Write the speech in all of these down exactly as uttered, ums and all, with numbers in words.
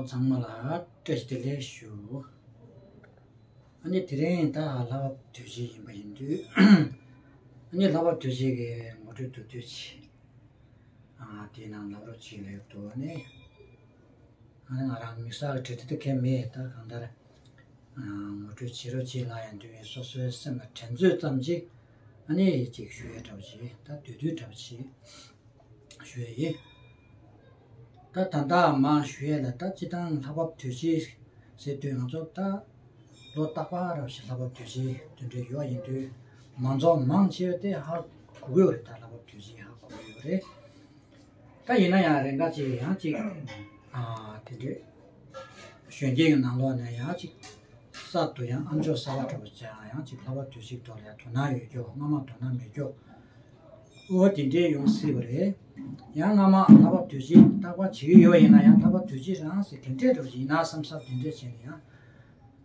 ཚང་མ་ལ་བཀྲ་ཤིས་བདེ་ལེགས་ཞུ། ཨ་ནི་དེ་རིང་ད་ལྷ་བབས་དུས་ཆེན་ཡིན་པ་ཡིན་དུས། ཨ་ནི་ལྷ་བབས་དུས་ཆེན་གྱི་ངོ་སྤྲོད་མདོར་བསྡུས་ཅིག་ཨ་དེའི་ནང་ལབ་རོགས་བྱེད་ལབ་འདུག་ཨ་ནི། ཨ་ནི་ང་རང་དམིགས་བསལ་གྱི་འབྲེལ་འདྲིས་དེ་གང་མེད། ད་གང་ལྟར་ཨ་ངོ་སྤྲོད་བྱེད་རོགས་བྱེད་ལབ་ཡང་འདུག་ཡིན། སོ་སོའི་སེམས་ལ་དྲན་ཚོད་ཙམ་ཅིག་ཨ་ནི་ཅིག་ཞུ་ཡས་འདྲ་པོ་བྱེད། ད་བསྡུས་བསྡུས་འདྲ་པོ་བྱེད། ཞུ་ཡས་ཡིན། ད་ད་ལྟ་མ་ཞུ་ཡས་ལ། ད་སྤྱིར་བཏང་ལྷ་བབས་དུས་ཆེན་ཟེར་དུས་ང་ཚོ་ད་ལོ་རྟག་པར་ར་བཞིན་ལྷ་བབས་དུས་ཆེན་དེ་འདྲ་ཡོད་ཡིན་དུས། མང་ཚོགས་མང་ཆེ་བ་དེ་ཧ་གོ་གི་ཡོད་རེད། ད་ལྷ་བབས་དུས་ཆེན་ཧ་གོ་གི་ཡོད་རེད། ད་ཡིན་ན་ཡང་རེ་འགའ་ཅིག་ཡང་ཅིག་ཨ་དེ་འདྲས་གཞོན་སྐྱེས་ཀྱི་ནང་ལོགས་ནས་ཡང་ཅིག་གསར་དུ་ཡང་ཨ་མཆོག་གསར་པ་འདྲ་པོ་ཅིག་ཡང་ཅིག་ལྷ་བབས་དུས་ཆེན་ཐོག་ལ་ཡང་དོ་སྣང་ཡོད་རྒྱུ། སྔ་མ་དོ་སྣང་མེད་རྒྱུ། འོ་དེ་འདྲས་ཡོང་སྲིད་པ་རེད། ཡང་སྔ་མ་ལྷ་བབས་དུས་ཆེན་རྟག་པར་བྱེད་ཀྱི་ཡོད་པ་ཡིན་ན་ཡང་། ལྷ་བབས་དུས་ཆེན་རང་ཟེར་ག་འདྲས་འདྲ་པོ་ཅིག་ཡིན་ན་བསམ་བསམ་དེ་འདྲས་བྱས་ནས་ཡང་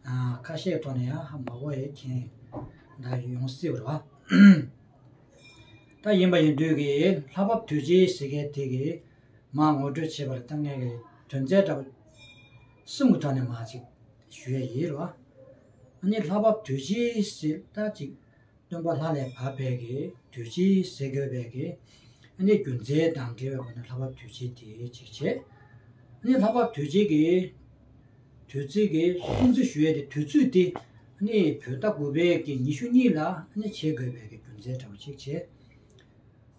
ཨ་ཁ་ཤས་ཐོག་ནས་ཡང་ཧ་མ་གོ་ཡས་མཁན་འདྲ་ཡོང་སྲིད་པ་རེད་པ། ད་ཡིན་པ་ཡིན་དུས་ཀྱི་ལྷ་བབས་དུས་ཆེན་ཟེར་མཁན་དེ་གི་མར་ངོ་སྤྲོད་བྱེད་པ་ལ་ད་ངས་ཀྱི་དོན་ཚན་འདྲ་པོ་གསུམ་གྱི་ཐོག་ནས་མར་ཅིག་ཞུ་ཡས་ཡིན་རེད་པ། ཨ་ནི་ལྷ་བབས་དུས་ཆེན་ཟེར་ད་ཅིག་སྟོན་པ་ལྷ་ལས་བབས་པའི་གི་དུས་ཆེན་ཟེར་དགོས་པའི་གི་ཨ་ནི་རྒྱུ་མཚན་དང་འབྲེལ་བའི་སྒོ་ནས་ལྷ་བབས་དུས་ཆེན་དེ་ཅིག་བྱས། ཨ་ནི་ལྷ་བབས་དུས་ཆེན་གྱི་དུས་ཚིགས་ཀྱི་སྲུང་བརྩི་ཞུ་ཡས་དེ། དུས་ཚོད་དེ་ཨ་ནི་བོད་ཟླ་དགུ་པའི་གི་ཉི་ཤུ་གཉིས་ལ་ཨ་ནི་བྱེད་དགོས་པའི་གི་རྒྱུ་མཚན་འདྲ་པོ་ཅིག་བྱས།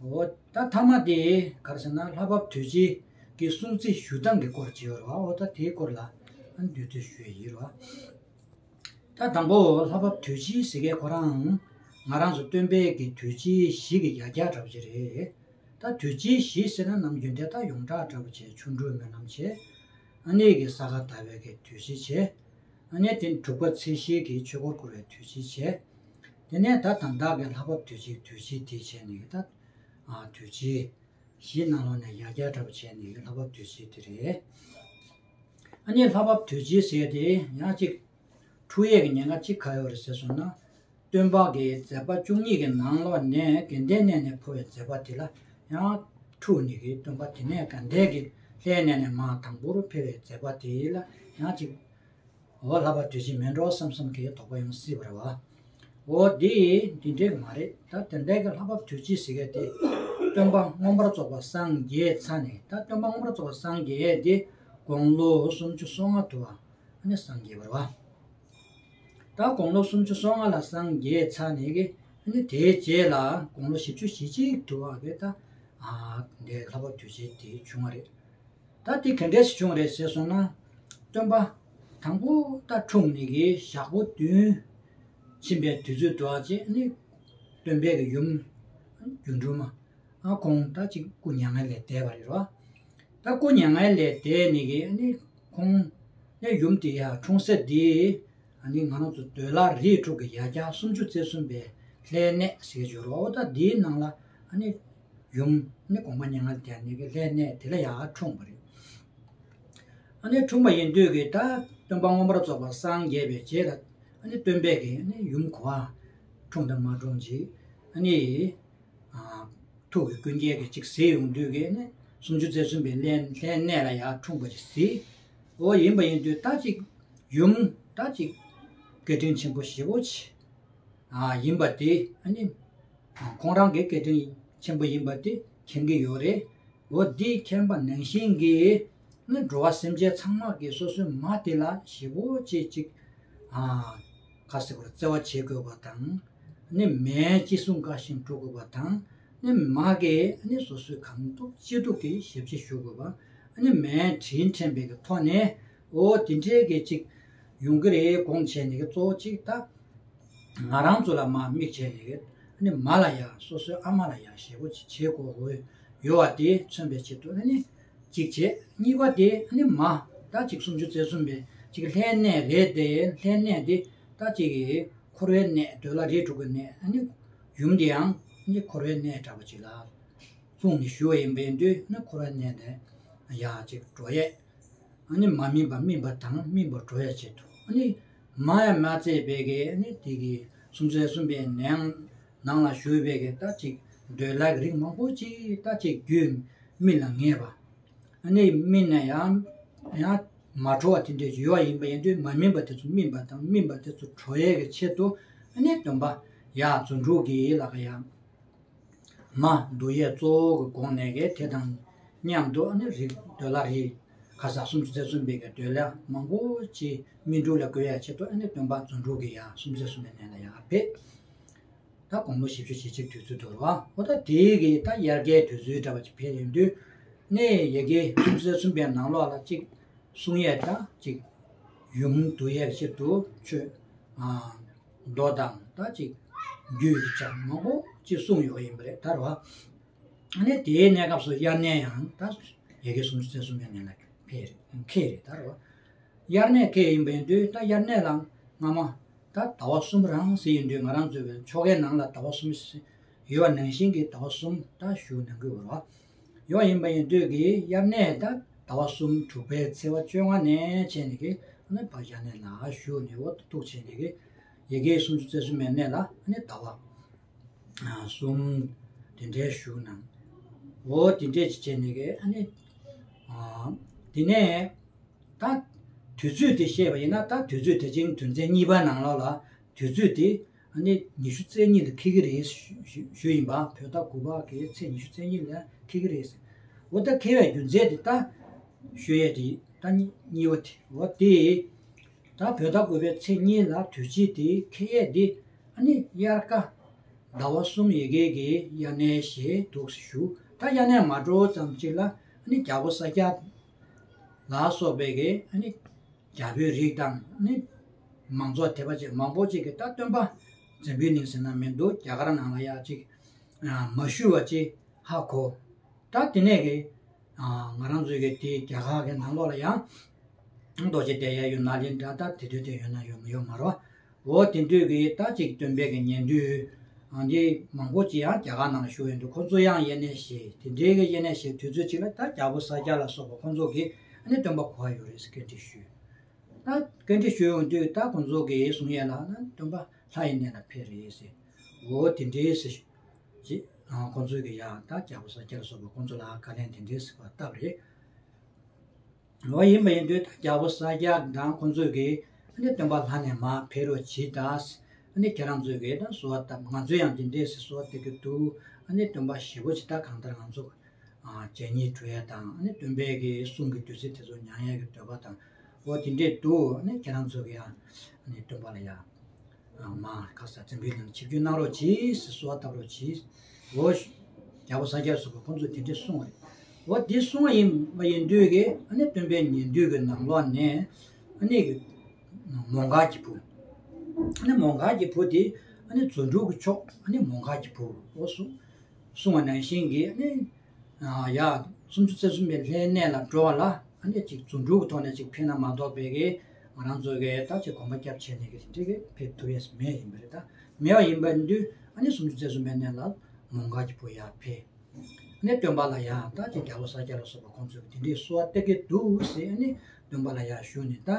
འོ་ད་མཐའ་མ་དེ་ག་རེ་ཟེར་ན། ལྷ་བབས་དུས་ཆེན་གྱི་སྲུང་བརྩི་ཞུ་སྟངས་ཀྱི་སྐོར་བྱས་ཡོད་རེད་པ། འོ་ད་དེའི་སྐོར་ལ་ཨ་ནི་བསྡུས་བསྡུས་ཞུ་ཡས་ཡིན་རེད་པ། ད་དང་པོ་ལྷ་བབས་དུས་ཆེན་ཟེར་མཁན་ཁོ་རང་ང་རང་ཚོ་སྟོན་པའི་གི་དུས་ཆེན་བཞི་གི་ཡ་གྱལ་འདྲ་པོ་ཅིག་རེད། ད་དུས་ཆེན་བཞི་ཟེར་ན་ནམ་རྒྱུན་དེ་ད་ཡོངས་གྲགས་འདྲ་པོ་བྱས། ཆོ་འཕྲུལ་སྨོན་ལམ་བྱས། ཨ་ནི་གི་ས་ག་ཟླ་བའི་གི་དུས་ཆེན་བྱས། ཨ་ནི་དེ་དྲུག་པ་ཚེས་བཞིའི་གི་ཆོས་འཁོར་བསྐོར་བའི་དུས་ཆེན་བྱས། དེ་ནས་ད་ད་ལྟ་གི་ལྷ་བབས་དུས་ཆེན་དུས་ཆེན་དེ་བྱས་ནས་ད་ཨ་དུས་ཆེན་བཞི་ནང་ལོགས་ནས་ཡ་གྱལ་འདྲ་པོ་བྱས་ནས་ལྷ་བབས་དུས་ཆེན་དེ་རེད། ཨ་ནི་ལྷ་བབས་དུས་ཆེན་ཟེར་དེ་ཡང་ཅིག་འཁྲུག་ཡས་ཀྱི་ཉེན་ཁ་ཅིག་ག་ཡོད་རེད་ཟེར་སོང་ན། སྟོན་པ་གི་མཛད་པ་བཅུ་གཉིས་ཀྱི་ནང་ལོགས་ནས་དགའ་ལྡན་གནས་ནས་འཕོ་བའི་མཛད་པ་དེ་ལ་ཡང་འཁྲུག་ནས་གི། སྟོན་པ་དེ་ནས་དགའ་ལྡན་གྱི་ལྷའི་གནས་ནས་མར་དང་པོར་འཕོ་བའི་མཛད་པ་དེ་ལ་ཡང་ཅིག་འོ་ལྷ་བབས་དུས་ཆེན་མིན་འགྲོ་བསམ་བསམ་གྱི་དོགས་པ་ཡོང་སྲིད་པ་རེད་པ། འོ་འདི་འདི་འདྲའི་མ་རེད། ད་དེ་འདྲའི་གི་ལྷ་བབས་དུས་ཆེན་ཟེར་མཁན་དེ་སྟོན་པ་མངོན་པར་རྫོགས་པ་སངས་རྒྱས་ཚར་ནས། ད་སྟོན་པ་མངོན་པར་རྫོགས་པ་སངས་རྒྱས་དེ་དགུང་ལོ་སུམ་ཅུ་སོ་ལྔ་དུ་བ་ཨ་ནི་སངས་རྒྱས་པ་རེད་པ། ད་དགུང་ལོ་སུམ་ཅུ་སོ་ལྔ་ལ་སངས་རྒྱས་ཚར་ནས་གི། ཨ་ནི་དེའི་རྗེས་ལ་དགུང་ལོ་བཞི་བཅུ་ཞེ་གཅིག་དུ་བ་གི་ད་ཨ་འདི་ལྷ་བབས་དུས་ཆེན་དེ་བྱུང་བ་རེད། ད་དེ་ག་འདྲས་ཞིག་བྱུང་རེད་ཟེར་སོང་ན། སྟོན་པ་དང་པོ་ད་འཁྲུངས་ནས་གི་ཞག་པོ་བདུན་ཕྱིན་པའི་དུས་ཚོད་དུ་བ་ཅིག་ཨ་ནི་སྟོན་པའི་གི་ཡུམ་རྒྱུ་འབྲུམ་མ་ཁོང་ད་ཅིག་སྐུ་མྱ་ངན་ལས་འདས་པ་རེད་པ། ད་སྐུ་མྱ་ངན་ལས་འདས་ནས་གི་ཨ་ནི་ཁོང་ནས་ཡུམ་དེ་ཡར་འཁྲུངས་ས་དེ་ཨ་ནི་ང་རང་ཚོ་འདོད་ལྷ་རིགས་དྲུག་གི་ཡ་གྱལ་སུམ་ཅུ་རྩ་གསུམ་པའི་ལྷའི་གནས་ཟེར་གྱི་ཡོད་རེད་པ། འོ་ད་དེའི་ནང་ལ་ཨ་ནི་ཡུམ་ཨ་ནི་གོང་མ་མྱ་ངན་ལས་འདས་ནས་གི་ལྷའི་གནས་དེ་ལ་ཡར་འཁྲུངས་པ་རེད། ཨ་ནི་འཁྲུངས་པ་ཡིན་དུས་ཀྱི་ད་སྟོན་པ་མངོན་པར་རྫོགས་པ་སངས་རྒྱས་པའི་རྗེས་ལ་ཨ་ནི་སྟོན་པས་ཀྱི་ཨ་ནི་ཡུམ་ག་པར་འཁྲུངས་དང་མ་འཁྲུངས་ཅིག་ཨ་ནི་ཨ་ཐུགས་ཀྱི་ཀུན་མཁྱེན་གྱིས་ཅིག་གཟིགས་ཡོང་དུས་ཀྱི་ཨ་ནི་སུམ་ཅུ་རྩ་གསུམ་པའི་ལྷའི་ལྷའི་གནས་ལ་ཡར་འཁྲུངས་པ་ཅིག་གཟིགས། འོ་ཡིན་པ་ཡིན་དུས་ད་ཅིག་ཡུམ་ད་ཅིག་བཀའ་དྲིན་ཆེན་པོ་ཞེ་པོ་ཅིག་ཨ་ཡིན་པ་དེ་ཨ་ནི་ཁོང་རང་གི་བཀའ་དྲིན་ཆེན་པོ་ཡིན་པ་དེ་མཁྱེན་གྱི་ཡོད་རེད། འོ་འདི་མཁྱེན་པ་ནང་བཞིན་གྱི་ནི་འགྲོ་བ་སེམས་ཅན་ཚང་མ་གི་སོ་སོའི་མ་དེ་ལ་ཞེ་པོ་ཅིག་ཅིག་ཨ་ག་ཟེར་བར་བརྩེ་བ་བྱེད་དགོས་པ་དང་། ནི་མའི་ཅི་གསུང་བཀའ་བཞིན་སྒྲུབ་དགོས་པ་དང་། ནི་མ་གིས་ནི་སོ་སོའི་གང་ཐུབ་ཅི་ཐུབ་ཀྱིས་ཞབས་ཕྱི་ཞུ་དགོས་པ། ནི་མའི་དྲིན་དྲན་པའི་གི་ཐོག་ནས་འོ་དེ་འདྲའི་གི་ཅིག་ཡོང་གི་རེད་དགོངས་བྱས་ནས་གི་གཙོ་བོ་ཅིག་ད། ང་རང་ཚོ་ལ་མར་དམིགས་བྱས་ནས་ཨ་ནི་མ་ལ་ཡ་སོ་སོའི་ཨ་མ་ལ་ཡ་ཞེ་པོ་ཅིག་བྱེད་དགོས་ཀྱི་ཡོད་པ་དེ་མཚོན་པའི་ཆེད་དུ་ཨ་ནི་གཅིག་བྱས། གཉིས་པ་དེ་ཨ་ནི་མ་ད་ཅིག་སུམ་ཅུ་རྩ་གསུམ་པའི་ཅིག་ལྷའི་གནས་རེད་དེ། ལྷའི་གནས་དེ་ད་ཅིག་འཁོར་བའི་གནས་འདོད་ལྷ་རིགས་དྲུག་གི་གནས། ཨ་ནི་ཡུམ་དེ་ཡང་ཨ་ནི་འཁོར་བའི་གནས་འདྲ་པོ་ཅིག་ལ་ལྷུང་ནས་བཞུགས་པ་ཡིན་པའི་དུས་ཨ་ནི་འཁོར་བའི་གནས་ནས་ཡར་ཅིག་འགྲོ་ཡས། ཨ་ནི་མ་སྨིན་པ་སྨིན་པ་དང་སྨིན་པ་འགྲོ་ཡ་ཆེད་དུ། ཨ་ནི་མ་ཡང་མ་བརྩིས་པའི་གི་ཨ་ནི་དེ་གི་སུམ་ཅུ་རྩ་གསུམ་པའི་ནང་ནང་ལ་བཞུགས་པའི་གི་ད་ཅིག་འདོད་ལྷ་གི་རིགས་མང་པོ་ཅིག་ད་ཅིག་རྒྱུད་སྨིན་ལ་ངེས་པ། ཨ་ནི་སྨིན་ནས་ཡང་ཡང་ མ་གྲོལ་བ་དེ་འདྲས་ཡོད་པ་ཡིན་པ་ཡིན་དུས། མ་སྨིན་པ་དེ་ཚོ་སྨིན་པ་དང་། སྨིན་པ་དེ་ཚོ་གྲོལ་ཡས་ཀྱི་ཆེད་དུ། ཨ་ནི་སྟོན་པ་ཡ་རྫུ་འཕྲུལ་གྱི་ལ་ཁ་ཡ་མ་བསྡུ་ཡས་གཙོ་བོ་གི་སྒོ་ནས་ཀྱི་དེ་དང་མཉམ་དུ། ཨ་ནི་རིགས་འདོད་ལྷ་རིགས་ཁ་ས་སུམ་ཅུ་རྩ་གསུམ་པའི་གི་འདོད་ལྷ་མང་པོ་ཅིག་སྨིན་དྲུག་ལ་བཀོད་ཡས་ཆེད་དུ། ཨ་ནི་སྟོན་པ་རྫུ་འཕྲུལ་གྱི་ཡ་སུམ་ཅུ་རྩ་གསུམ་པའི་གནས་ལ་ཡར་ཕེབས། ད་དགུང་ལོ་བཞི་བཅུ་ཞེ་གཅིག་དུས་ཚོད་འདུག་ར། འོ་ད་དེའི་གི་ད་དབྱར་ཁའི་དུས་ཚོད་འདྲ་བ་ཅིག་ཕེབས་ཡོང་དུས། ནས་ཡ་གི་སུམ་ཅུ་རྩ་གསུམ་པའི་ནང་ལོགས་ལ་ཅིག་གསུང་ཡས་ད་ཅིག་ཡུམ་བསྡུ་ཡས་ཆེད་དུ་ཆོས་མདོ་དང་ད་ཅིག་རྒྱུད་ཀྱི་ཆ་མང་པོ་ཅིག་གསུངས་ཡོད་ཡིན་པ་རེད་ད་ར། ཨ་ནི་དེའི་གནས་སྐབས་སུ་དབྱར་གནས་ཡང་ད་ཡ་གི་སུམ་ཅུ་རྩ་གསུམ་པའི་གནས་ལ་ཕེབས་རེད། ཁེལ་རེད་ད་ར། དབྱར་གནས་ཁེལ་ཡིན་པ་ཡིན་དུས། ད་དབྱར་གནས་ལ་སྔ་མ་ད་ཟླ་བ་གསུམ་རང་ཟེར་ཡིན་དུས། ང་རང་ཚོའི་ཆོ་གའི་ནང་ལ་ཟླ་བ་གསུམ་ཡོད་པ་ནང་བཞིན་གྱི་ཟླ་བ་གསུམ་ད་བཞུགས་གནང་གི་ཡོད་རེད་བ། ཡོད་ཡིན་པ་ཡིན་དུས་ཀྱི་དབྱར་གནས་ད་ཟླ་བ་གསུམ་དྲུག་པའི་ཚེས་པ་བཅོ་ལྔ་ནས་བྱས་ནས་ཀྱི་ཨ་ནི་ཕར་དབྱར་གནས་ལ་བཞུགས་ནས། འོ་ཐུགས་བྱས་ནས་ཀྱི་ཡ་གི་སུམ་ཅུ་རྩ་གསུམ་པའི་གནས་ལ་ཨ་ནི་ཟླ་བ་གསུམ་དེ་འདྲའི་བཞུགས་གནང་། འོ་དེ་འདྲས་ཅིག་བྱས་ནས་ཀྱི་ཨ་ནི་དེ་ནས་ད་དུས་ཚོད་དེ་བཤད་པ་ཡིན་ན། ད་དུས་ཚོད་དེ་ཅིང་དོན་ཚན་གཉིས་པ་ནང་ལོགས་ལ་དུས་ཚོད་དེ་ཨ་ནི་ཉི་ཤུ་རྩ་གཉིས་ལ་འཁེལ་གྱི་རེད་ཞུ་ཞུ་ཞུ་ཡིན་པ། བོད་ཟླ་དགུ་པ་གི་ཚེས་ཉི་ཤུ་རྩ་གཉིས་ལ་འཁེལ་གྱི་རེད་ཟེར། འོ་ད་འཁེལ་བའི་རྒྱུ་མཚན་དེ་ད་ཞུ་ཡས་དེ་ད་གཉིས་གཉིས་པ་དེ། འོ་དེ་ད་བོད་ཟླ་དགུ་པའི་ཚེས་གཉིས་ལ་དུས་ཕྱིས་དེ་འཁེལ་ཡས་དེ་ཨ་ནི་དབྱར་ཁ་ཟླ་བ་གསུམ་ཡ་གི་གི་དབྱར་གནས་ཞེས་འདུག་ཞུ། ད་དབྱར་གནས་མ་འགྲོ་ཙམ་ཅིག་ལ་ཨ་ནི་རྒྱལ་པོ་ས་སྐྱ་ལ་སོགས་པའི་གི་ཨ་ནི་རྒྱ་བོད་རིགས་དང་ཨ་ནི་མང་ཚོགས་དད་པ་ཅན་མང་པོ་ཅིག་གིས་ད་སྟོན་པ་འཛམ་བུའི་གླིང་ཟེར་ན་མི་འདུག་རྒྱ་གར་ནང་ལ་ཡ་ཅིག་མ་བཞུགས་པ་ཅིག་ཧ་གོ། ད་དེ་ནས་གི་ང་རང་ཚོའི་གི་དེ་རྒྱ་གར་གི་ནང་ལོགས་ལ་ཡང་རྡོ་རྗེ་གདན་ཡ་ཡོད་ན་ལེན་འདྲ། ད་དེ་དུས་དེ་ཡོད་ན་ཡོད་མ་ཡོད་མ་རོ། འོ་དེ་དུས་ཀྱི་ད་ཅིག་སྟོན་པའི་གི་ཉན་ཐོས་ཨ་འདི་མང་པོ་ཅིག་ཡང་རྒྱ་གར་ནང་ལ་བཞུགས་ཡོད་འདུག་ཁོ་ཚོ་ཡང་དབྱར་གནས་བཞེས། དེ་འདྲའི་གི་དབྱར་གནས་བཞེས་དུས་ཚོད་ཅིག་ལ་ད་རྒྱལ་པོ་ས་སྐྱ་ལ་སོགས་པ་ཁོ་ཚོ་གིས་ཨ་ནི་སྟོན་པ་གོ་བ་ཡོད་རེད་ཟེར་བཀའ་འདྲི་ཞུས། ད་བཀའ་འདྲི་ཞུས་ཡོང་དུས་ད་ཁོ་ཚོ་གིས་གསུང་ཡས་ལ་ན་སྟོན་པ་ལྷ་ཡི་གནས་ལ་ཕེབས་རེད་ཟེར། འོ་དེ་འདྲའི་ཟེར་ཅིག་ཁོ་ཚོ་གིས་ཡང་ད་རྒྱལ་པོ་ས་སྐྱ་ལ་སོགས་པ་ཁོ་ཚོ་ལ་བཀའ་ལན་དེ་འདྲའི་ཟེར་བ་བཏབ་རེད། འོ་ཡིན་པ་ཡིན་དུས་ད་རྒྱལ་པོ་ས་སྐྱ་དང་ཁོ་ཚོས་ཀྱིས་ཨ་ནི་སྟོན་པ་ལྷ་ནས་མར་ཕེབས་རོགས་གྱིས་ད། ཨ་ནི་ཁྱེད་རང་ཚོས་ཀྱིས་ད་གསོལ་བ་བཏབ། ང་ཚོས་ཡང་འདི་འདྲས་སེ་གསོལ་བ་བཏབ་ཀྱི་འདུག་ཨ་ནི་སྟོན་པ་ཞེ་པོ་ཅིག་ད་གང་ལྟར་ང་ཚོ་ཨ་མཇལ་ཉིད་འགྲོ་ཡས་དང་། ཨ་ནི་སྟོན་པའི་གི་གསུང་གི་བདུད་རྩི་དེ་ཚོ་མྱང་ཡས་ཀྱི་འདོད་པ་དང་། འོ་དེ་འདྲས་འདུག་ཨ་ནི་ཁྱེད་རང་ཚོས་ཀྱིས་ཡང་ཨ་ནི་སྟོན་པ་ལ་ཡང་མར་ཁ་ས་འཛམ་བུའི་གླིང་ཆིབས་བསྒྱུར་གནང་རོགས་གྱིས་ཟེར་གསོལ་བ་བཏབ་རོགས་གྱིས། འོ། རྒྱལ་པོ་ས་སྐྱ་སོགས་པ་ཁོང་ཚོས་དེ་འདྲས་གསུངས་པ་རེད། འོ་དེ་གསུངས་པ་ཡིན་པ་ཡིན་དུས་ཀྱི་ཨ་ནི་སྟོན་པའི་ཉན་ཐོས་ཀྱི་ནང་ལོགས་ནས་ཨ་ནི་མོའུ་འགལ་གྱི་བུ། ཨ་ནི་མོའུ་འགལ་གྱི་བུ་དེ་ཨ་ནི་རྫུ་འཕྲུལ་གྱི་མཆོག་ཨ་ནི་མོའུ་འགལ་གྱི་བུ། འོ་གསུངས་པ་ནང་བཞིན་གྱི་ཨ་ནི། ཡ། སུམ་ཅུ་རྩ་གསུམ་པའི་ལྷའི་གནས་ལ་འགྲོ་བ་ལ་ཨ་ནི་ཅིག་རྫུ་འཕྲུལ་གྱི་ཐོག་ནས་ཅིག་ཕེབས་ན་མ་གཏོགས་པའི་གི་ང་རང་ཚོ་གི་ད་ཅིག་གོམ་པ་རྒྱབ་བྱས་ནས་གི་དེ་འདྲའི་གི་ཕེབས་ཐུབ་ཡས་མེད་ཡིན་པ་རེད། ད་མེད་པ་ཡིན་པ་ཡིན་དུས་ཨ་ནི་སུམ་ཅུ་རྩ་གསུམ་པའི་གནས་ལ་མོའུ་འགལ་གྱི་བུ་ཡར་ཕེབས། ཨ་ནི་སྟོན་པ་ལ་ཡ་ད་ཅིག་རྒྱལ་པོ་ས་སྐྱ་ལ་སོགས་པ་ཁོང་ཚོས་གི་དེ་འདྲའི་གསོལ་བ་བཏབ་ཀྱི་འདུག་ཟེར། ཨ་ནི་སྟོན་པ་ལ་ཡ་ཞུས་ནས་ད།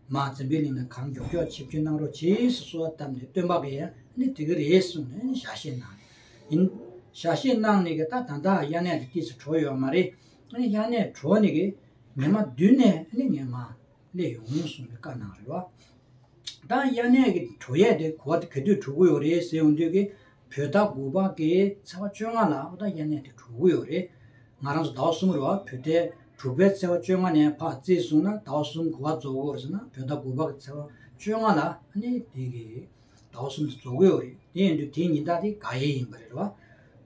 མར་འཛམ་བུའི་གླིང་ལ་གང་མགྱོགས་མགྱོགས་ཆིབས་བསྒྱུར་གནང་རོགས་གྱིས་ཟེར་གསོལ་བ་བཏབ་ནས་སྟོན་པ་གིས་ཡང་ནི་དེ་ག་རེད་གསུངས་ནས་ཞལ་བཞེས་གནང་ཡིན། ཞལ་བཞེས་གནང་ནས་གི་ད་ད་ལྟ་དབྱར་གནས་དེ་ཏོག་ཙམ་གྲོལ་ཡོད་མ་རེད། ཨ་ནི་དབྱར་གནས་གྲོལ་ནས་གི་ཉི་མ་བདུན་ནས་ཨ་ནི་ངས་མར་སླེབས་ཡོང་གསུངས་ནས་བཀའ་གནང་རེད་བ། ད་དབྱར་གནས་ཀྱི་གྲོལ་ཡས་དེ་གོ་བ་དེ་ག་དུས་གྲོལ་གི་ཡོད་རེད་ཟེར་ཡོང་དུས་ཀྱི་བོད་ཟླ་དགུ་པ་གི་ཚེས་པ་བཅོ་ལྔ་ལ་འོ་ད་དབྱར་གནས་དེ་གྲོལ་གི་ཡོད་རེད། ང་རང་ཚོ་ཟླ་བ་གསུམ་རེད་བ། བོད་ཟླ་དྲུག་པའི་ཚེས་པ་བཅོ་ལྔ་ནས་ཕར་བརྩིས་སོང་ན་ཟླ་བ་གསུམ་ག་པར་རྫོགས་ཀྱི་ཡོད་རེད་ཟེར་ན་བོད་ཟླ་དགུ་པ་གི་ཚེས་པ་བཅོ་ལྔ་ལ་ཨ་ནི་དེ་གི་ཟླ་བ་གསུམ་དེ་རྫོགས་ཀྱི་ཡོད་རེད། དེ་ཡིན་དུས་དེའི་ཉིན་ཟླ་དེ་དགག་དབྱེ་ཡིན་པ་རེད་བ།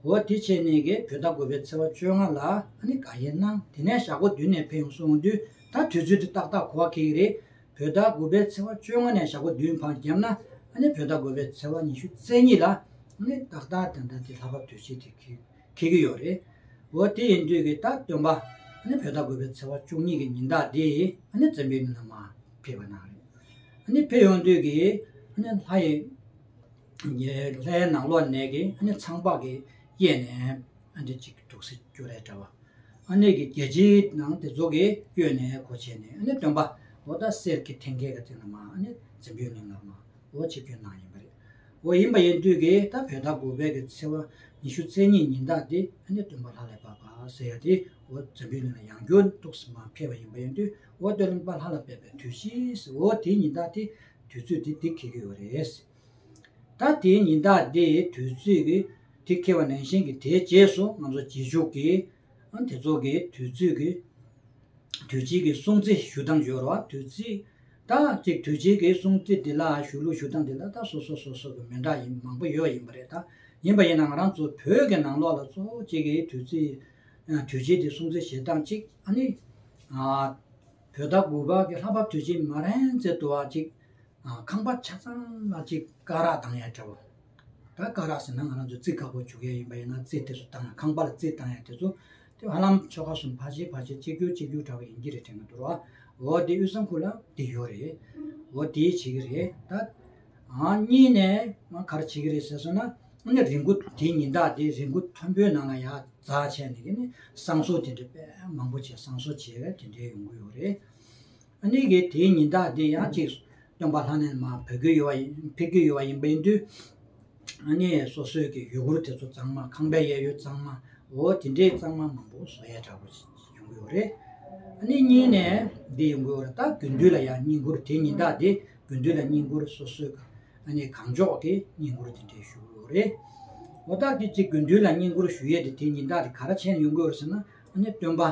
འོ་དེ་བྱས་ནས་གི་བོད་ཟླ་དགུ་པའི་ཚེས་པ་བཅོ་ལྔ་ལ་ཨ་ནི་དགག་དབྱེ་གནང་། དེ་ནས་ཞག་པོ་བདུན་ནས་ཕེབས་ཡོང་གསུངས་དུས་ད་དུས་ཚོད་དེ་ཏག་ཏག་གོ་བ་འཁེལ་གི་རེད། བོད་ཟླ་དགུ་པའི་ཚེས་པ་བཅོ་ལྔ་ནས་ཞག་པོ་བདུན་བར་བརྒྱབ་ན་ཨ་ནི་བོད་ཟླ་དགུ་པའི་ཚེས་པ་ཉི་ཤུ་རྩ་གཉིས་ལ་ཨ་ནི་ཏག་ཏག་ད་ལྟ་དེ་ལྷག་པ་དུས་ཆེན་དེ་འཁེལ་འཁེལ་གི་ཡོད་རེད། འོ་དེ་ཡིན་དུས་ཀྱི་ད་སྟོན་པ་ཨ་ནི་བོད་ཟླ་དགུ་པའི་ཚེས་པ་བཅུ་གཉིས་ཀྱི་ཉིན་ཟླ་དེ་ཨ་ནི་འཛམ་བུའི་གླིང་ལ་མར་ཕེབས་པ་གནང་རེད། ཨ་ནི་ཕེབས་ཡོང་དུས་ཀྱི་ཨ་ནི་ལྷ་ཡི་ལྷའི་ནང་ལོགས་ནས་ཀྱི་ཨ་ནི་ཚངས་པ་གི་གཡས་ནས་ཨ་ནི་ཅིག་འདུག་སེ་སྐྱོ་རེ་འདྲ་བ། ཨ་ནི་གི་རྒྱལ་སྤྱིའི་ནང་དེ་ཚོ་གི་གཡོན་ནས་སྒོ་ཕྱེ་ནས་ཨ་ནི་སྟོན་པ་འོ་ད་གསེར་གྱི་ཐེམ་སྐས་ཀྱི་སྟེང་ལ་མར་ཨ་ནི་འཛམ་བུའི་གླིང་ལ་མར་འོ་ཆིབས་བསྒྱུར་གནང་ཡིན་པ་རེད། འོ་ཡིན་པ་ཡིན་དུས་ཀྱི་ད་བོད་ཟླ་དགུ་པའི་གི་ཚེས་པ་ ཉི་ཤུ་རྩ་གཉིས་ཉིན་བདག་དེ་ཨ་ནི་སྟོན་པ་ལྷ་ལས་བབས་པ་ཟེར་ཡ་དེ་འོ་འཛམ་བུའི་གླིང་ལ་ཡང་བསྐྱར་ཏོག་ཙམ་མར་ཕེབས་པ་ཡིན་པ་ཡིན་དུས་འོ་སྟོན་པ་ལྷ་ལས་བབས་པའི་དུས་ཤིག་ཟེར། འོ་དེའི་ཉིན་བདག་དེ་དུས་ཚོད་དེ་དེ་འཁེལ་གྱི་ཡོད་རེད། ད་དེའི་ཉིན་བདག་དེ་དུས་ཚོད་ཀྱི་དེ་འཁེལ་བ་ནང་བཞིན་གྱི་དེའི་རྗེས་སུ་ང་ཚོ་རྗེས་འཇུག་གི་ཨ་དེ་ཚོ་གི་དུས་ཚོད་ཀྱི་དུས་ཆེན་གྱི་སྲུང་བརྩི་ཞུ་སྟངས་ཡོད་རེད་བ། དུས་ཚོད་ད་ཅིག་དུས་ཆེན་གྱི་སྲུང་བརྩི་འདི་ལ་ཞུ་ལུགས་ཞུ་སྟངས་འདི་ལ་ད་སོ་སོ་སོ་སོ་གི་མི་འདྲ་ཡིན་མང་པོ་ཡོད་ཡིན་པ་རེད། ད་ཡིན་པ་ཡིན་ན་ང་རང་ཚོ་བོད་ཀྱི་ནང་ལོགས་ལ་གཙོ་བོ་གཅིག་གི་དུས་ཚོད་དུས་ཆེན་འདི་སྲུང་བརྩི་བྱེད་སྟངས་གཅིག་ཨ་ནི་བོད་ཟླ་དགུ་པ་གི་ལྷག་པ་དུས་ཆེན་མ་རན་ཙེ་དུ་བ་གཅིག་ཁང་པ་ཆ་ཚང་ལ་གཅིག་སྐ་རགས་བཏང་ཡ་འདྲ་བོ། ད་སྐ་རགས་ཟེར་ན་ང་རང་ཚོ་རྩི་དཀར་པོ་བྱུག་ཡ་ཡིན་པ་ཡིན་ན་རྩི་དེ་ཚོ་བཏང་ཡ་ཁང་པ་ལ་རྩི་བཏང་ཡ་དེ་ཚོ་དེ་ཧ་ལམ་ཆོལ་ཁ་གསུམ་ཕལ་ཆེར་ཕལ་ཆེར་གཅིག་གྱུར་གཅིག་གྱུར་འདྲ་བོ་ཡིན་གྱི་རེད་དྲན་གྱི་འདུག་ར། འོ་དེ་དབུས་གཙང་ཁུལ་ལ་དེ་ཡོད་རེད། འོ་དེ་བྱེད་ཀྱི་རེད་ད། ཨ་གཉིས་ནས་ང་ག་རེ་བྱེད་ཀྱི་རེད་ཟེར་སོང་ན་ཨ་ནི་རི་མགོ་དེའི་ཉིན་བདག་དེ་རི་མགོ་མཐོན་པོའི་ནང་ལ་ཡར་འཛེགས་བྱས་ནས་ཀྱི་ནི་བསང་གསོལ་དེ་འདྲ་དཔེ་མང་པོ་བྱས་བསང་གསོལ་བྱས་དེ་འདྲའི་ཡོང་གི་ཡོད་རེད། ཨ་ནི་གི་དེའི་ཉིན་བདག་འདི་ཡང་ཅིག་སྟོན་པ་ལྷ་ནས་མར་བབས་ཀྱི་ཡོད་པ་ཡིན་ཕེབས་ཀྱི་ཡོད་པ་ཡིན་པ་ཡིན་དུས། ཨ་ནི་སོ་སོའི་གི་ཡུལ་སྐོར་དེ་ཚོ་གཙང་མ་ཁང་པའི་གཡས་གཡོན་གཙང་མ་འོ་དེ་འདྲའི་གཙང་མ་མང་པོ་བཟོ་ཡ་འདྲ་པོ་ཡོང་གི་ཡོད་རེད། ཨ་ནི་གཉིས་ནས་འདི་ཡོང་གི་ཡོད་རེད། ད་དགུན་དུས་ལ་ཡང་བསྙེན་བཀུར་དེའི་ཉིན་བདག་འདི་དགུན་དུས་ལ་བསྙེན་བཀུར་སོ་སོའི་གི་ཨ་ནི་གང་ལྕོགས་ཀྱི་བསྙེན་བཀུར་དེ་འདྲའི་ཞུ་གི་ཡོད་རེད། འོ་ད་དེ་ཅིག་དགུན་དུས་ལ་བསྙེན་བཀུར་ཞུ་ཡས་དེ་དེའི་ཉིན་བདག་དེ་ག་རེ་བྱས་ནས་ཡོང་གི་ཡོད་རེད་ཟེར་ན་ཨ་ནི་སྟོན་པ།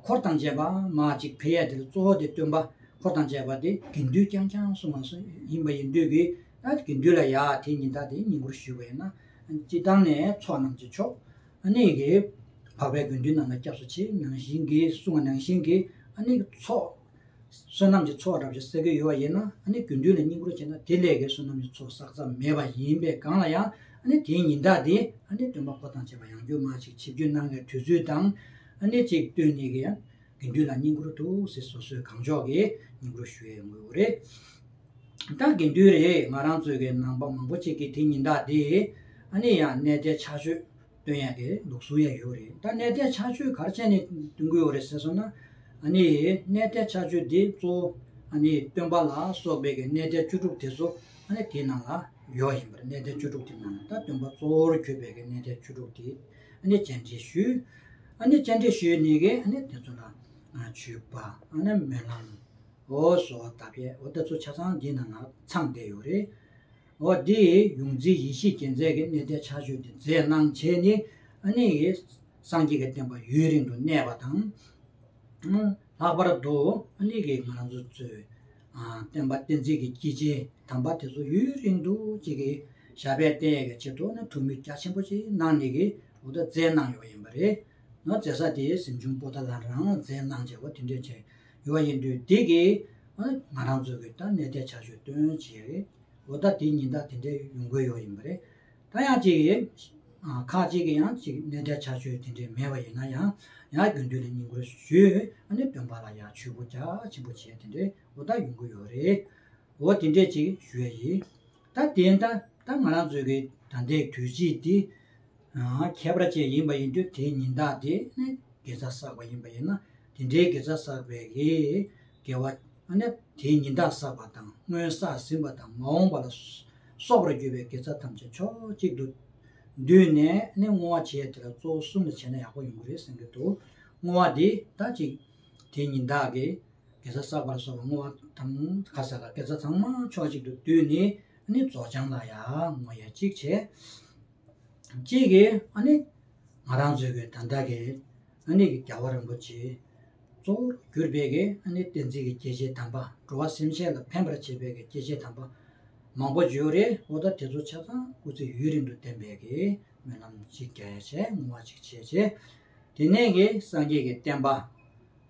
འཁོར་དང་བཅས་པ་མར་ཅིག་ཕེབས་ཡས་དེ་ལ་གཙོ་བོ་དེ་སྟོན་པ་འཁོར་དང་བཅས་པ་དེ་དགུན་དུས་རྐྱང་རྐྱང་སོང་བ་སོང་ཡིན་པ་ཡིན་དུས་ཀྱི་ཨ་དགུན་དུས་ལ་ཡ་དེ་ཉིན་བདག་དེ་བསྙེན་བཀུར་ཞུས་པ་ཡིན་ན་སྤྱིར་བཏང་ནས་ཚོགས་རྣམས་ཀྱི་མཆོག་ཨ་ནི་གི་འཕགས་པའི་དགེ་འདུན་རྣམས་ལ་སྐྱབས་སུ་མཆི་ནང་བཞིན་གྱི་གསུང་བ་ནང་བཞིན་གྱི་ཨ་ནི་ཚོགས་བསོད་ནམས་ཀྱི་ཚོགས་འདྲ་པོ་ཞིག་བསགས་ཀྱི་ཡོད་པ་ཡིན་ན་ཨ་ནི་དགུན་དུས་ལ་བསྙེན་བཀུར་བྱས་ན་དེ་ལས་ཀྱི་བསོད་ནམས་ཀྱི་ཚོགས་བསགས་ས་མེད་པ་ཡིན་པའི་སྒང་ལ་ཡང་ཨ་ནི་དེའི་ཉིན་བདག་དེ་ཨ་ནི་སྟོན་པ་འཁོར་དང་བཅས་པ་ཡང་བསྐྱར་མར་ཅིག་ཆིབས་བསྒྱུར་གནང་བའི་དུས་ཚོད་དང་ཨ་ནི་ཅིག་བསྟུན་ནས་ཀྱི་ཡང་དགེ་འདུན་ལ་བསྙེན་བཀུར་འདུག་ཟེར་སོ་སོའི་གང་ལྕོགས་ཀྱི་བསྙེན་བཀུར་ཞུ་ཡས་ཡོང་གི་ཡོད་རེད། ད་དགེ་འདུན་རེད་ང་རང་ཚོའི་གི་ནང་པ་མང་པོ་ཅིག་གིས་དེ་ཉིན་བདག་དེ་ཨ་ནི་ཡང་གནས་བརྟན་ཕྱག་མཆོད་སྟོན་ཡ་གི་ལུགས་སྲོལ་ཡང་ཡོད་རེད། ད་གནས་བརྟན་ཕྱག་མཆོད་ག་རེ་བྱས་ནས་སྟོན་གི་ཡོད་རེད་ཟེར་སོང་ན་ཨ་ནི་གནས་བརྟན་ཕྱག་མཆོད་དེ་གཙོ་བོ་ཨ་ནི་སྟོན་པ་ལ་སོགས་པའི་གི་གནས་བརྟན་བཅུ་དྲུག་དེ་ཚོ་ཨ་ནི་དེའི་ནང་ལ་ཡོད་ཡིན་པ་རེད། གནས་བརྟན་བཅུ་དྲུག་དེ་ནང་ལ་ད་སྟོན་པ་གཙོ་བོར་གྱུར་པའི་གི་གནས་བརྟན་བཅུ་དྲུག་དེ་ཨ་ནི་སྤྱན་འདྲེན་ཞུས། ཨ་ནི་སྤྱན་འདྲེན་ཞུས་ནས་གི་ཨ་ནི་དེ་ཚོ་ལ་མཆོད་པ་ཨ་ནི་སྨོན་ལམ། འོ་གསོལ་བ་བཏབ་ཡས་འོ་དེ་ཚོ་ཆ་ཚང་འདིའི་ནང་ལ་ཚང་བསྡད་ཡོད་རེད། འོ་དེ་ཡོངས་འཛིན་ཡེ་ཤེས་རྒྱལ་མཚན་གྱིས་གནས་བརྟན་ཕྱག་མཆོད་དེ་མཛད་གནང་བྱས་ནས་ཨ་ནི་སངས་རྒྱས་ཀྱི་བསྟན་པ་ཡུན་རིང་དུ་གནས་པ་དང་། ལྷག་པར་དུ་ཨ་ནི་གི་ང་རང་ཚོ་ཚོའི་བསྟན་པ་བསྟན་འཛིན་གྱི་སྐྱེས་ཆེན་དམ་པ་དེ་ཚོ་ཡུན་རིང་དུ་ཅིག་གི་ཞབས་པད་བརྟན་ཡས་ཀྱི་ཆེད་དུ་ཨ་ནི་ཐུགས་སྨོན་རྒྱ་ཆེན་པོ་ཅིག་གནང་ནས་གི་འོ་ད་མཛད་གནང་ཡོད་ཡིན་པ་རེད། ང་མཛད་ས་དེ་གཟིམ་ཆུང་པོ་ཏཱ་ལ་རང་མཛད་གནང་བྱས་པ་དེ་འདྲས་བྱས་ཡོད་པ་ཡིན་དུས་དེ་གི་ང་རང་ཚོ་གི་ད་གནས་བརྟན་ཕྱག་མཆོད་སྟོན་བྱས་རེད། འོ་ད་དེ་ཉིན་ད་དེ་འདྲས་ཡོང་གི་ཡོད་ཡིན་པ་རེད། ད་ཡང་ཅིག་ཁག་ཅིག་གི་ཡང་ཅིག་གནས་བརྟན་ཕྱག་མཆོད་དེ་འདྲས་མེད་པ་ཡིན་ན་ཡང་ཡང་དགེ་འདུན་ལ་བསྙེན་བཀུར་ཞུས་ཨ་ནི་སྟོན་པ་ལ་ཡང་མཆོད་འབུལ་རྒྱ་ཆེན་པོ་བྱས་དེ་འདྲས་འོ་ད་ཡོང་གི་ཡོད་རེད། འོ་དེ་འདྲས་ཅིག་ཞུ་ཡ་ཡིན། ད་དེ་ད་ད་ང་རང་ཚོའི་གི་ད་ལྟའི་དུས་ཚིགས་འདི་ཨ་ཁྱད་པར་ཅན་ཡིན་པ་ཡིན་དུས་དེའི་ཉིན་བདག་དེ་ནི་དགེ་རྩ་བསགས་པ་ཡིན་པ་ཡིན་ན་དེ་འདྲའི་དགེ་རྩ་བསགས་པའི་གི་དགེ་བ་ཨ་ནི་དེའི་ཉིན་བདག་བསགས་པ་དང་སྔོན་བསགས་ཟིན་པ་དང་མ་འོངས་པ་ལ་གསོག་པར་འགྱུར་བའི་དགེ་རྩ་ཐམས་ཅད་ཕྱོགས་གཅིག་ཏུ་བསྡུས་ནས་ཨ་ནི་བསྔོ་བ་བྱས་དེ་ལ་གཙོ་བོ་གསུམ་ལ་བྱས་ན་ཡག་པོ་ཡོང་གི་རེད་བསམ་གྱི་འདུག་བསྔོ་བ་འདི་ད་ཅིག་དེའི་ཉིན་བདག་གི་དགེ་རྩ་བསགས་པ་ལ་སོགས་པ་བསྔོ་བ་དང་ཁ་ཟས་ལ་དགེ་རྩ་ཚང་མ་ཕྱོགས་གཅིག་ཏུ་བསྡུས་ནས་ཨ་ནི་རྫོགས་བྱང་ལ་ཡང་བསྔོ་ཡ་གཅིག་བྱས། གཅིག་གིས་ཨ་ནི་ང་རང་ཚོའི་གི་ད་ལྟ་གི་ཨ་ནི་གི་རྒྱལ་བ་རིན་པོ་ཆེ་གཙོ་བོར་གྱུར་པའི་གི་ཨ་ནི་བསྟན་འཛིན་གྱི་སྐྱེས་ཆེན་དམ་པ་འགྲོ་བ་སེམས་ཅན་ལ་ཕན་པར་བྱེད་པའི་གི་སྐྱེས་ཆེན་དམ་པ་མང་པོ་ཡོད་རེད། འོ་ད་དེ་ཚོ་ཆ་ཚང་སྐུ་ཚེ་ཡུན་རིང་དུ་བརྟན་པའི་གི་སྨོན་ལམ་གཅིག་རྒྱག་ཡ་བྱས་བསྔོ་བ་གཅིག་བྱས་བྱས། དེ་ནས་གི་སངས་རྒྱས་ཀྱི་བསྟན་པ།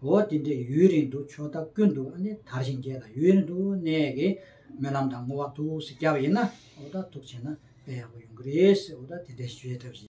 འོ་དེ་འདྲའི་ཡུན་རིང་དུ་ཕྱོགས་མཐའ་ཀུན་ཏུ་ཨ་ནི་དར་ཞིང་རྒྱས་ལ་ཡུན་རིང་དུ་གནས་ཀྱི་སྨོན་ལམ་དང་བསྔོ་བ་ཐུགས་སུ་བརྒྱབ་པ་ཡིན་ན་འོ་ད་ཐུགས་བྱས་ན་དཔེ་ཡག་པོ་ཡོང་གི་རེད་ཟེར་འོ་ད་དེ་འདྲའི་ཞུ་ཡས་འདྲ་བོ་ཞིག